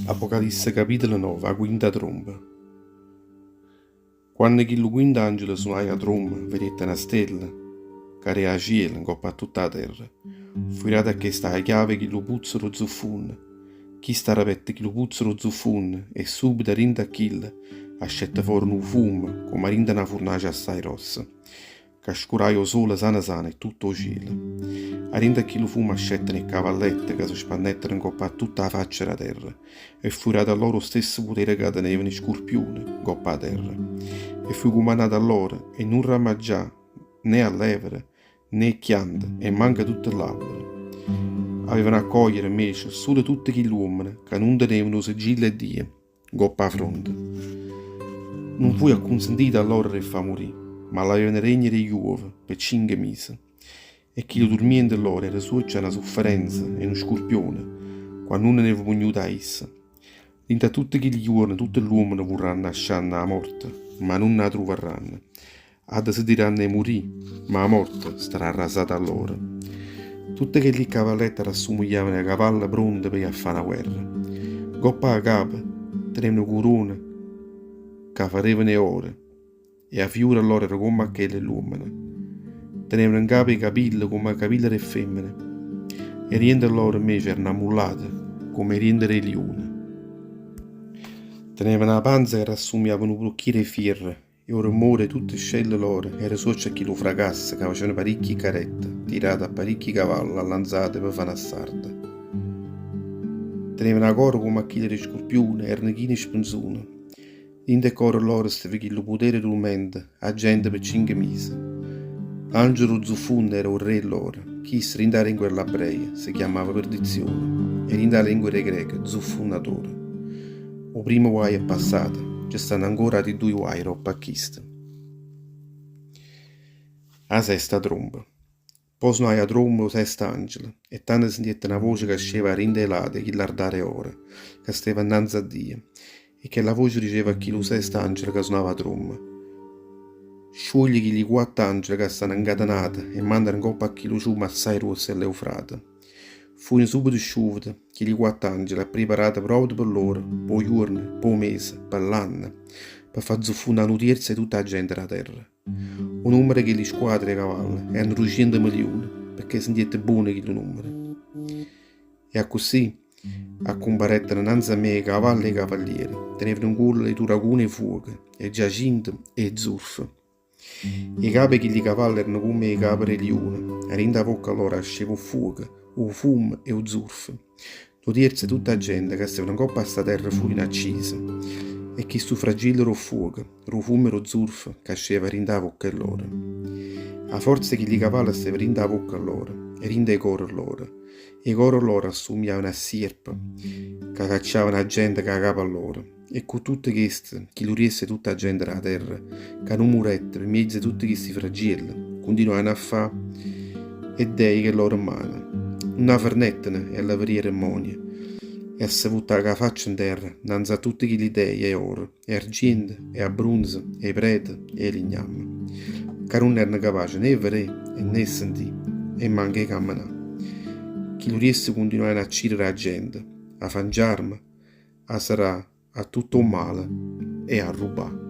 Apocalisse capitolo 9 'A quinta tromba Quanno chillu quinto angelo sunaje 'a tromba, vedette na stella cadé 'a cielo 'ncopp' a tutta 'a terra. Fuje data a chesta 'a chiave 'e chillu puzzo d' 'o zuffunno. Chisto arapette chillu puzzo d' 'o zuffunno e subito 'a dint' a chillo ascette fora nu fummo comme 'a dint' a na furnace assaje grossa. Ca scuraje 'o sole sano sano e tutto 'o cielo. A dint' a chillu fummo ascettero 'e cavallette ca se spannettero 'ncopp' a tutta 'a faccia d' 'a terra e fu dato a loro 'o stesso putere ca tenevano 'e scurpiune 'ncopp' 'a terra. E fu cumannato a loro 'e nun rammaggià né a ll'evera, né 'e cchiante e manco tutte ll'albere. Avevano 'a cogliere, 'mmece, sulo tutte chill'uommene ca nun tenevano 'o sigillo 'e Dio 'ncopp' 'a fronte. Nun fuje accunsentito a lloro d' 'e fà murì, ma l'avevano regnere 'e chiuove pe cinche mise. E chillu turmiento lloro era suoccio a na sufferenza 'e nu scurpione, quanno uno n'eva pugnuto a isso. Dint' a tutte chilli juorne tutte ll'uommene vurranno ascianno 'a morte, ma nun 'a truvarranno. Addesideranno 'e murì, ma 'a morte starà arrasata 'a lloro. Tutte chelli cavallette arrassumugliavano 'e cavalle pronte pe' i' a fà na guerra. Ncopp' 'a capa tenevano curone ca parevano 'e oro e 'a fiura lloro era comm' a chella 'e ll'uommene. Tenevano 'ncapa 'e capille comm' 'e capille d' 'e femmene. 'E diente lloro 'mmece erano ammullate comm' 'e diente d' 'e liune. Tenevano 'a panza ca arrassumiava nu brucchiere 'e fierro E 'o rummore 'e tutte 'e scelle loro era suoccio a chillu fracasso ca facevano paricchi carrette tirate 'a paricchi cavalle allanzate pe' fa' na sarda. Tenevano 'a cora comme a chille d' 'e scurpiune e erano chine 'e spenzune. Dint' 'e core loro steva chillu putere 'e turmenta' 'a gente pe' cinche mise. L'angelo d' 'o zuffunno era 'o rre lloro, chisto dint' 'a lengua 'e ll'abreie se chiammava Perdizione e dint' 'a lengua d' 'e greche Zuffunnatore. 'O primmo guaio è passato, ce stanno ancora ati dduje guaje doppo a chisto. A sesta tromba. Po' sunaje 'a tromba 'o sesto angelo, e tanno sentiette na voce ca asceva 'a dint' 'e late 'e chill'altare 'e oro ca steva 'nnanze a Dio, e chella voce diceva a chillu sesto angelo ca sunava 'a tromba, Sciuoglie chilli quatto angele ca stanno 'ncatenate e mannale 'ncopp' a chillu ciummo assaje gruosso 'e l'Eufrate. Fujeno subito sciuvute chilli quatt'angele appriparate proprio pe l'ora, p' 'o juorno, p' 'o mese, pe l'anno, pe fà zuffunnà nu tierzo 'e tutta 'a gente d' 'a terra. O nummero 'e chelli squatre 'e cavalle erano duiciento meliune, pecché sentiette buono chillu nummero. E accussì accumparèttero 'nnanze a me 'e cavalle e 'e cavaliere, tenevano 'ncuollo 'e turacune 'e fuoco, 'e giacinto e 'e zurfo. 'E cape 'e chilli cavalle erano comm' 'e cape d' 'e liune, 'a dint' 'a vocca loro asceva 'o ffuoco, 'o fummo e 'o zurfo. Nu tierzo 'e tutt' 'a gente ca steva 'ncopp' a 'sta terra fujeno accise 'e chistu fragillo d' 'o ffuoco, d' 'o fummo e d' 'o zurfo ca asceva 'a dint' 'a vocca 'e loro. 'A forza 'e chilli cavalle steva dint' 'a vocca lloro e dint' 'e core lloro. 'E core lloro assumigliavano a sierpe ca cacciavano 'a gente cu 'a capa lloro. E cu tutte chesto, chillu riesto 'e tutt' 'a gente d' 'a terra, ca nun murette pe' miezo 'e tutte chisti fragielle, cuntinuajeno a fà 'e dei ch' 'e loro mmane. Nun 'a fernetteno 'e alleverì 'e demmonie e a se vuttà cu 'a faccia 'nterra 'nnanze a tutte chilli dei 'e oro, 'e argiento, 'e abbrunzo, 'e prete e 'e lignamme, ca nun erano capace né 'e veré e né 'e sentì e manco 'e cammenà. Chillu riesto cuntinuajeno a accidere 'a gente, a fà 'nciarme, 'A sarà a tutt' 'o mmale e arrubbà.